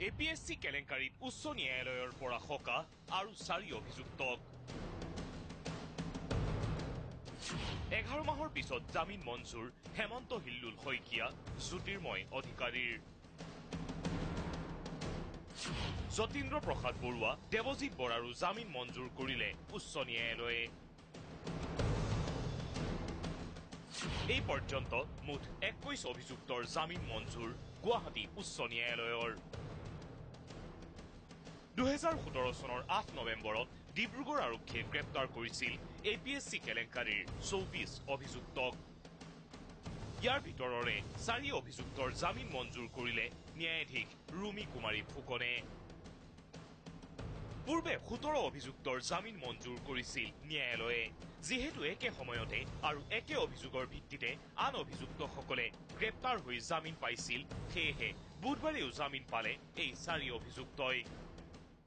A P S C কেলেংকাৰীত উচ্চ ন্যায়ালয়ৰ পৰা সকাহ আৰু 4 অভিযুক্তক। 11 মাহৰ পিছত জামিন মঞ্জুৰ হেমন্ত হিল্লুল শইকীয়া, জ্যোতিৰ্ময় অধিকাৰীৰ। যতীন্দ্ৰ প্ৰসাদ বৰুৱা, দেৱজিৎ বৰাৰো জামিন মঞ্জুৰ কৰিলে উচ্চ ন্যায়ালয়ে। এই পৰ্যন্ত মুঠ 21 অভিযুক্তৰ জামিন মঞ্জুৰ গুৱাহাটী উচ্চ ন্যায়ালয়ৰ। 2017 চনৰ 8 নৱেম্বৰত ডিব্ৰুগড় আৰক্ষীয়ে গ্ৰেপ্তাৰ কৰিছিল এ পি এছ চি কেলেংকাৰীৰ 24 অভিযুক্তক। ইয়াৰ ভিতৰৰে 4 অভিযুক্তৰ জামিন মঞ্জুৰ কৰিলে ন্যায়াধীশ ৰুমি কুমাৰী ফুকনে। পূৰ্বে 17 অভিযুক্তৰ জামিন মঞ্জুৰ কৰিছিল ন্যায়ালয়ে। যিহেতু একে সময়তে আৰু একে অভিযোগৰ ভিত্তিতে আন অভিযুক্তসকলে গ্ৰেপ্তাৰ হৈ জামিন পাইছিল, সেয়েহে বুধবাৰেও জামিন পালে এই 4 অভিযুক্তই।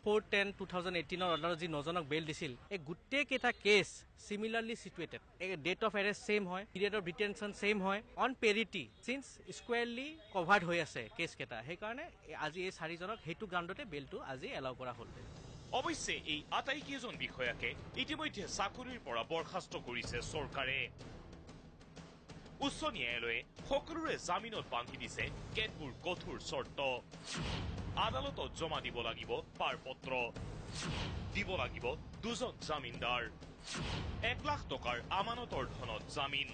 4/10/2018 অৰ্ডাৰত যি 9জনক বেইল দিছিল, এই গোটেইকেইটা কেছ চিমিলাৰলি চিটুৱেটেড। এই ডেট অফ এৰেষ্ট ছেইম হয়, পিৰিয়ড অফ ডিটেনশ্যন ছেইম হয়, on parity since squarely covered হৈ আছে কেছকেইটা। সেইকাৰণে আজি এই 4জনক সেইটো গ্ৰাউণ্ডতে বেইলটো আজি এলাউ কৰা হ'ল। অৱশ্যে এই আটাইকেইজন বিষয়াকে ইতিমধ্যে চাকৰিৰ পৰা বৰ্খাস্ত কৰিছে চৰকাৰে। উচ্চ ন্যায়ালয়ে সকলোৰে জামিনত বান্ধি দিছে কেতবোৰ কঠোৰ চৰ্ত। আদালতত জমা দিব লাগিব পাৰপত্ৰ, দিব লাগিব 2জন জামিনদাৰ, 1 লাখ টকাৰ আমানতৰ ধনত জামিন,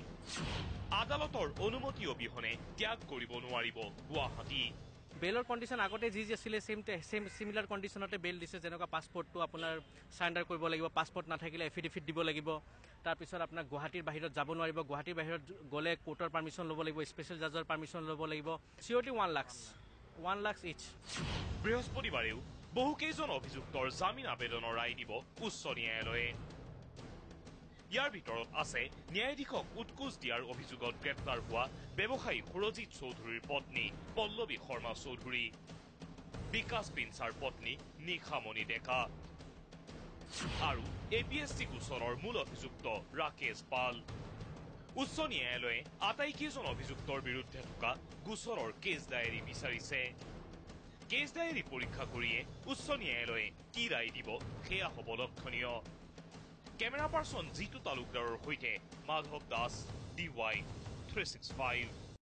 আদালতৰ অনুমতি অবিহনে ত্যাগ কৰিব নোৱাৰিব গুৱাহাটী। বেইলৰ কণ্ডিশ্যন আগতে যি যি আছিলে ছেইম চিমিলাৰ কণ্ডিশ্যনতে বেইল দিছে। যেনেকুৱা পাছপৰ্টটো আপোনাৰ চাৰেণ্ডাৰ কৰিব লাগিব, পাছপৰ্ট নাথাকিলে এফিডেভিট দিব লাগিব, তাৰপিছত আপোনাৰ গুৱাহাটীৰ বাহিৰত যাব নোৱাৰিব, গুৱাহাটীৰ বাহিৰত গ'লে কোৰ্টৰ পাৰ্মিশ্যন ল'ব লাগিব, স্পেচিয়েল জাজৰ পাৰ্মিশ্যন ল'ব লাগিব। চিয়ৰিটি 1 লাখ, 1 লাখ ইচ। বৃহস্পতিবাৰেও বহুকেইজন অভিযুক্তৰ জামিন আবেদনৰ ৰায় দিব উচ্চ ন্যায়ালয়ে। ইয়াৰ ভিতৰত আছে ন্যায়াধীশক উৎকোচ দিয়াৰ অভিযোগত গ্ৰেপ্তাৰ হোৱা ব্যৱসায়ী সুৰজিৎ চৌধুৰীৰ পত্নী পল্লৱী শৰ্মা চৌধুৰী, বিকাশ পিঞ্চাৰ পত্নী নিশামণি ডেকা আৰু এ পি এছ চি গোচৰৰ মূল অভিযুক্ত ৰাকেশ পাল। উচ্চ ন্যায়ালয়ে আটাইকেইজন অভিযুক্তৰ বিৰুদ্ধে থকা গোচৰৰ কেছ ডায়েৰী বিচাৰিছে। কেছ ডায়েৰী পৰীক্ষা কৰিয়ে উচ্চ ন্যায়ালয়ে কি ৰায় দিব সেয়া হ'ব লক্ষণীয়। কেমেৰা পাৰ্চন জিতু তালুকদাৰৰ সৈতে মাধৱ দাস, DY 365।